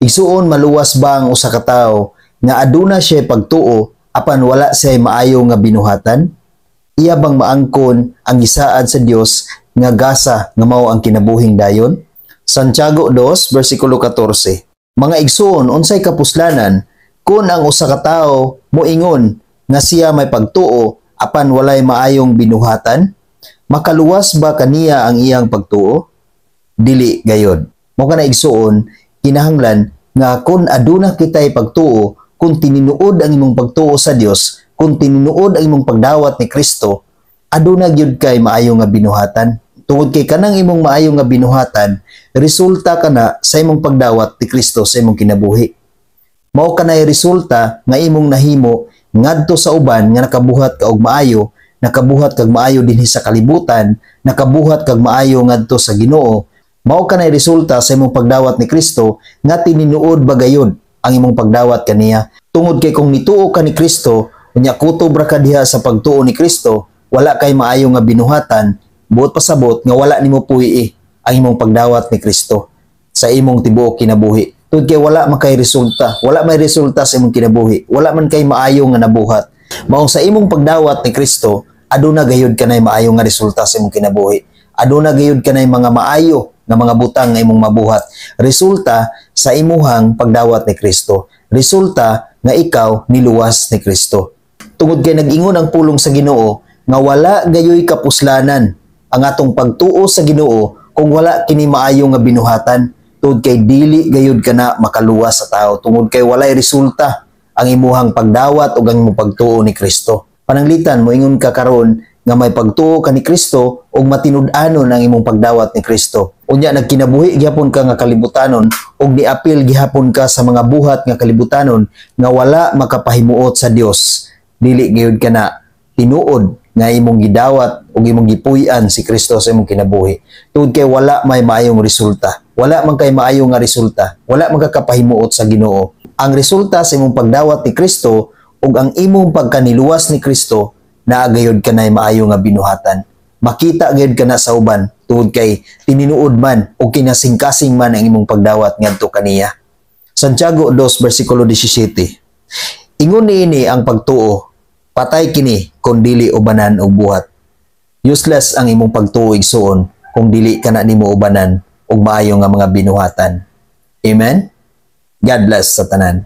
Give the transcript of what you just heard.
Igsuon, maluwas ba ang usa ka tawo nga aduna siya pagtuo apan wala siya maayo nga binuhatan? Iya bang maangkon ang gisaad sa Dios nga gasa nga mao ang kinabuhing dayon? Santiago 2 versikulo 14. Mga igsuon, unsay kapuslanan kung ang usa ka tawo moingon nga siya may pagtuo apan walay maayong binuhatan? Makaluwas ba kaniya ang iyang pagtuo? Dili gayod. Mao kana, igsuon, kinahanglan nga kung aduna kitay pagtuo, kung tininuod ang imong pagtuo sa Dios, kung tinuod ang imong pagdawat ni Kristo, aduna gyud kay maayo nga binuhatan. Tungod kay kanang imong maayo nga binuhatan, resulta kana sa imong pagdawat ni Kristo sa imong kinabuhi. Mao kanay resulta nga imong nahimo ngadto sa uban nga nakabuhat ka og maayo, nakabuhat kag maayo dinhi sa kalibutan, nakabuhat kag maayo ngadto sa Ginoo. Mao kanay resulta sa imong pagdawat ni Kristo nga tininuod ba gayud ang imong pagdawat kaniya. Tungod kay kung nituo ka ni Kristo, unya kutob ra ka diha sa pagtuo ni Kristo, wala kay maayo nga binuhatan, buot pasabot nga wala nimo puyi ang imong pagdawat ni Kristo sa imong tibuok kinabuhi. Tungod kay wala man kay resulta, wala may resulta sa imong kinabuhi, wala man kay maayo nga nabuhat. Maong sa imong pagdawat ni Kristo, aduna gayud kanay maayo nga resulta sa imong kinabuhi. Aduna gayud kanay mga maayo nga mga butang nga imong mabuhat. Resulta sa imuhang pagdawat ni Kristo. Resulta nga ikaw niluwas ni Kristo. Tungod kay nag-ingon ang pulong sa Ginoo nga wala gayoy kapuslanan ang atong pagtuo sa Ginoo kung wala kini maayo nga binuhatan, tungod kay dili gayud kana makaluwas sa tao, tungod kay walay resulta ang imuhang pagdawat ug ang imong pagtuo ni Kristo. Pananglitan moingon ka karon nga may pagtuo ka ni Kristo ug matinud-anon ang imong pagdawat ni Kristo. Unya nagkinabuhi gihapon ka nga kalibutanon ug niapil gihapon ka sa mga buhat nga kalibutanon nga wala makapahimuot sa Dios. Dili gayud kana tinuod nga imong gidawat ug imong gipuy-an si Kristo sa imong kinabuhi. Tungod kay wala may maayong resulta. Wala man kay maayo nga resulta. Wala man ka kapahimuot sa Ginoo. Ang resulta sa imong pagdawat ni Kristo ug ang imong pagkaniluwas ni Kristo, naa gayud kanay maayo nga binuhatan. Makita gayud kana sa uban tungod kay tininuod man ug kinasingkasing man ang imong pagdawat ngadto kaniya. Santiago 2 versikulo 17. Ingon niini ang pagtuo, patay kini kung dili ubanan og buhat. Useless ang imong pagtuo, igsuon, kung dili kana nimo ubanan og maayo nga mga binuhatan. Amen. God bless sa tanan.